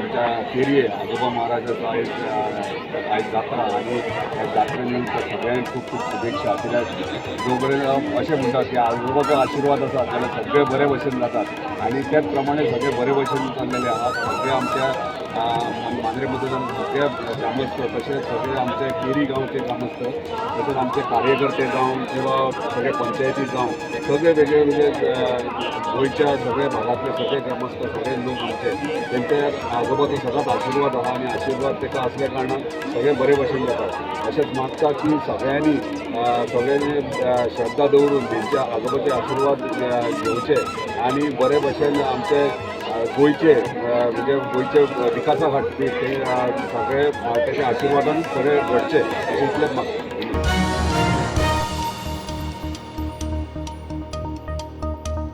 आमच्या केरये आजोबा महाराजाचो आयज आयज जात्रा आनी ह्या जात्रे निमित्त सगळ्यांक खूब खूब शुभेच्छा. कित्याक जो पर्यंत हांव अशें म्हणटा की आजोबाचो आशिर्वाद आसा जाल्यार सगळे बरे भशेन जातात आनी त्याच प्रमाणे सगळे बरे भशेन चल्लेले आहा. सगळे आमच्या मांद्रे मतदान सगळे ग्रामस्थ, तशेंच सगळे आमचे केरी गांवचे ग्रामस्थ, तशेंच आमचे कार्यकर्ते जावं किंवा सगळे पंचायती जावं, सगळे वेगळे वेगळे गोंयच्या सगळ्या भागांतले सगळे ग्रामस्थ, सगळे लोक आमचे, तेंचे आजोबाचो सदांच आशिर्वाद आहा आनी आशिर्वाद ताका असल्या कारणान सगळे बरे भशेन जाता. अशेंच मागता की सगळ्यांनी सगळ्यांनी श्रद्धा दवरून तेंच्या आजोबाचे आशिर्वाद घेवचे आनी बरे भशेन आमचे गोंयचे म्हणजे गोंयचे विकासा खातीर ते सगळे ताच्या आशिर्वादान सगळे घडचे, अशें इतलेंच मागता.